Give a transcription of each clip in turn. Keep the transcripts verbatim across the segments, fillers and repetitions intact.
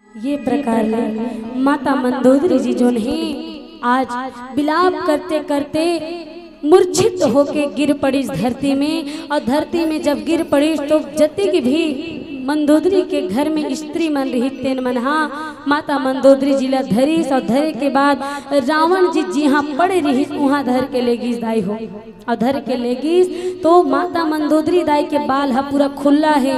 ये प्रकार ले माता मंदोदरी जी जोन हे, आज विलाप करते करते मूर्छित होके गिर पड़िस धरती में। और धरती में जब गिर पड़िस तो जतिक भी मंदोदरी के घर में स्त्री मन रहिस तेन मन हा माता मंदोदरी जी ला धरिस और धरे के बाद रावण जी जिहां पड़े रहिस उहां धर के ले गिस दाई हो। और धर के ले गिस तो माता मंदोदरी दाई के बाल हा पूरा खुल्ला हे,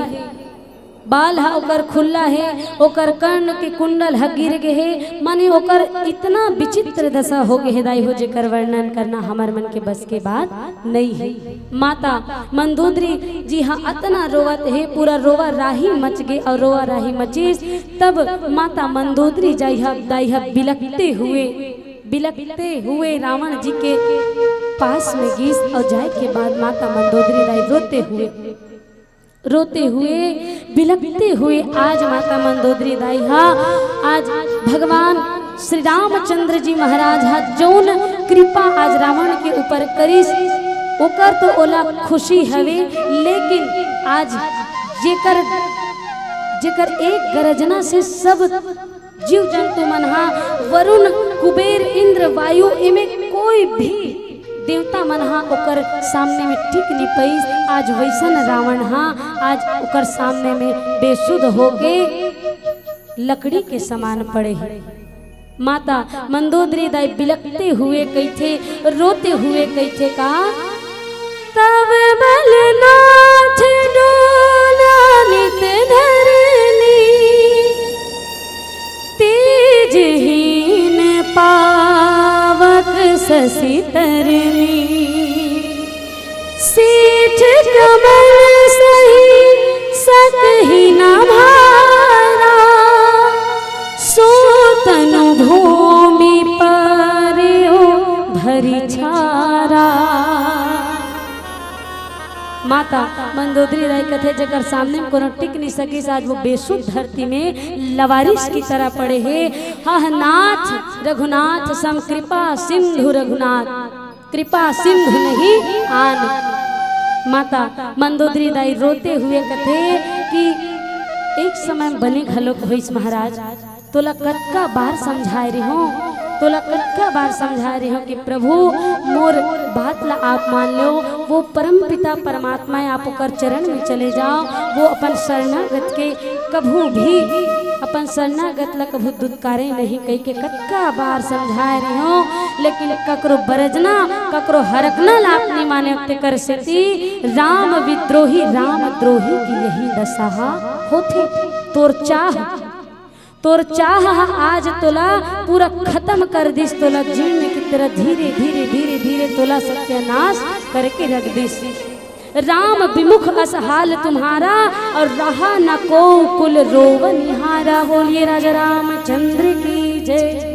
बाल हा ओकर खुल्ला हे, ओकर कर्ण के कुंडल हा गिर गे हे, माने ओकर इतना विचित्र दशा हो गे हे दाई हो, जेकर वर्णन करना हमर मन के बस के बात नइ हे। माता मंदोदरी जी हा अतना रोवत हे, पूरा रोवा राही मच गे और रोवा राही मचिस। तब माता मंदोदरी जाई हा, दाई हा बिलखते हुए, बिलखते हुए रावण जी के पास में गिस और जाए के बाद माता मंदोदरी दाई रोते हुए, रोते हुए, बिलखते हुए आज माता मंदोदरी दाई हा, आज भगवान श्री रामचंद्र जी महाराज हा जौन कृपा आज रावण के ऊपर करिस, ओकर तो ओला खुशी हवे, लेकिन आज जेकर, जेकर एक गरजना से सब जीव जंतु मन हा, वरुण, कुबेर, इंद्र, वायु, एमे कोई भी देवता मन हा ओकर सामने में टिक नी पइस। आज वैसन रावण हा आज ओकर सामने में बेसुध होके लकड़ी के समान पड़े हे। माता मंदोदरी दाई बिलखते हुए कहिथे, रोते हुए कहिथे का, तब बलनाथ डोला नित धरनी, तेजहीन पावक शशि तरनी। सेठ कमल सही सकहि न भारा, सो तनु भूमि पारयो भरि छारा। माता मंदोदरी दाई कथे, जेकर सामने में कोनो टिक नहीं सकिस, आज वो बेसुध धरती में लवारिस की तरह पड़े हे। हह नाथ रघुनाथ सम कृपा सिंधु रघुनाथ, कृपा सिंधु नहीं आन। माता मंदोदरी दाई रोते हुए कथे कि एक समय बने घलोक होइस महाराज, तोला कतका बार समझाए रेहों, तोला कतका बार समझाए रेहों कि प्रभु मोर बात ला आप मान लो। वो परम पिता परमात्मा हे, आप ओकर चरण में चले जाओ, वो अपन शरणागत के कभू भी, अपन शरणागत ला कभू दुत्कारे नहीं कहिके कतका बार समझाए रेहों, लेकिन ककरो बरजना, ककरो हरकना ला आप नहीं माने। तेकर सेती राम विद्रोही, राम द्रोही की यही दशा हा होथे। तोर चाह, तोर चाह हा आज तोला पूरा खतम कर दिस, तोला जीर्ण की तरह धीरे, धीरे, धीरे, धीरे तोला सत्यानाश करके रख दिस। राम विमुख अस हाल तुम्हारा, और रहा न को कुल रोवनिहारा। बोलिए राजा रामचंद्र की जय।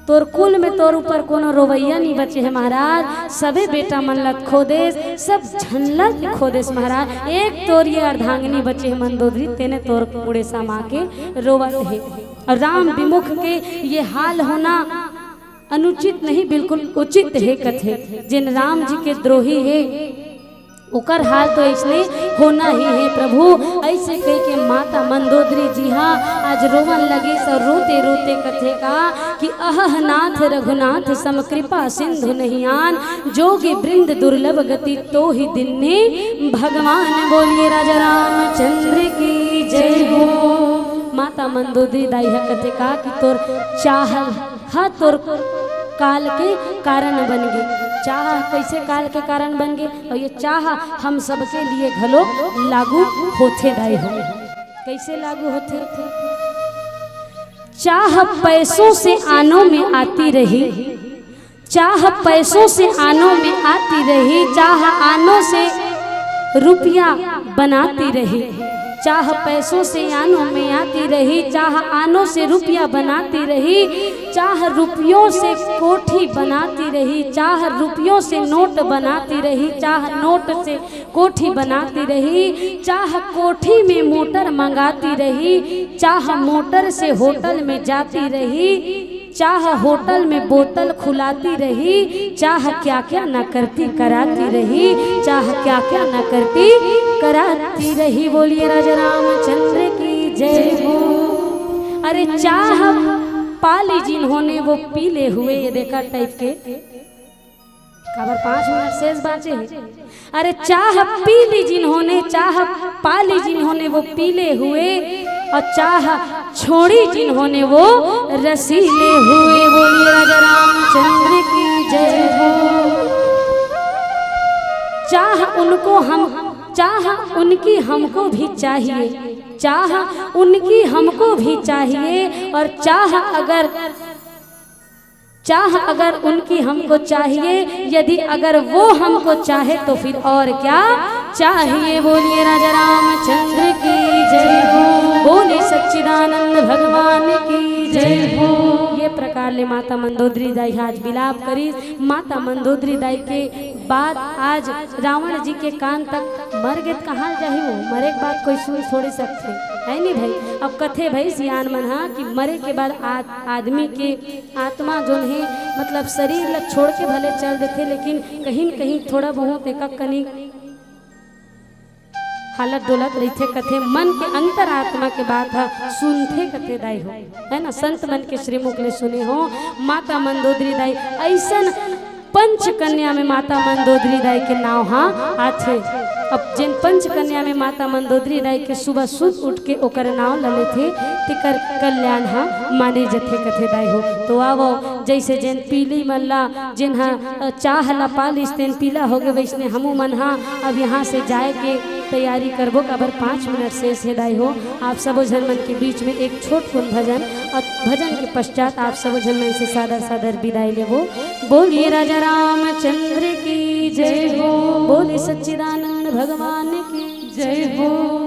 तोर कुल में तोर ऊपर कोनो रोवैया नहीं बचे हे महाराज, सबे बेटा मन ला खो देस, सब झन ला खो देस महाराज। एक तोर ये अर्धांगिनी बचे हे मंदोदरी, तेने तोर कुड़े समा के रोवत हे। और राम विमुख के ये हाल होना अनुचित नहीं, बिल्कुल उचित हे कथे। जेन राम जी के द्रोही हे, ओकर हाल तो अइसने होना ही हे प्रभु। अइसे कहिके माता मंदोदरी जी हा आज रोवन लगिस और रोते रोते कथे का कि अहह नाथ रघुनाथ सम कृपा सिंधु नहीं आन, जोगी वृंद दुर्लभ गति तो ही दिन्ने भगवान। बोलिए राजा रामचंद्र की जय हो। माता मंदोदरी दाई हा कथे का कि तोर चाह हा तोर काल के कारण बन गे। चाह कइसे काल के कारण बन गे? और ये चाह हम सबके लिए घलो लागू होथे दाई हो। कइसे लागू होथे? चाह पैसों से आनों में आती रही, चाह पैसों से आनों में आती रही, चाह आनों से रुपया बनाती रही, चाह पैसों से आनों में आती रही, चाह आनों से रुपया बनाती रही, चाह रुपयों से कोठी बनाती रही, चाह रुपयों से नोट बनाती रही, चाह नोट से कोठी बनाती रही, चाह कोठी में मोटर मंगाती रही, चाह मोटर से होटल में जाती रही, चाह होटल में बोतल खुलाती रही, चाह क्या क्या न करती कराती रही, चाह क्या क्या न करती कराती रही। बोलिए राजा रामचंद्र की जय हो। अरे चाह पा ली जिन्होंने वो पीले हुए, ये देखा टाइप के। काबर पाँच मिनट शेष बाँचे हे। अरे चाह पी ली जिन्होंने, चाह पा ली जिन्होंने वो पीले हुए, और चाह छोड़ी जिन्होंने वो रसीले हुए। बोलिए राजा रामचंद्र की जय हो। चाह उनको हम, चाह उनकी हमको भी चाहिए, चाह उनकी हमको भी चाहिए, और चाह अगर, चाह अगर उनकी हमको चाहिए, यदि अगर वो हमको चाहे तो फिर और क्या चाहिए। बोलिए राजा रामचंद्र की जय हो, बोलिए सच्चिदानंद भगवान की जय हो। ये प्रकार ले माता मंदोदरी दाई आज बिलाप करिस। माता मंदोदरी दाई के बात आज रावण जी के कान तक मर गे त कहाँ जाही वो? मरे के बाद कोई सुन थोड़े सकथे, है नी भाई? अब कथे भाई सियान मन हा कि मरे के बाद आ-, आदमी के आत्मा जोन हे, मतलब शरीर ला छोड़ के भले चल देथे, लेकिन कहीं न कहीं थोड़ा बहुत एक कनी हालत डोलत रहिथे, कथे मन के अंतरात्मा के बात ह सुनथे, कथे दाई हो, है ना? संत मन के श्रीमुख ले सुने हो। माता मंदोदरी दाई अइसन पंच कन्या में माता मंदोदरी दाई के नाव हा आथे। अब जेन पंच कन्या में माता मंदोदरी दाई के सुबह सुत उठ के ओकर नाव ल लेथे, तेकर कल्याण हा माने जथे, कथे दाई हो। तो आवो, जैसे जेन पीली मन ला, जेन हा, अ, चाह ला पालिस, तेन पीला होगे, वैसने हमू मन हा अब यहाँ से जाए के तैयारी करबो, काबर पाँच मिनट शेष हे दाई हो। आप सबो झन मन के बीच में एक छोट कुन भजन, और भजन के पश्चात आप सबो झन मन से सादर सादर विदाई लेबो। बोलिए राजा रामचंद्र की जय हो, बोलिए सच्चिदानंद भगवान की जय हो।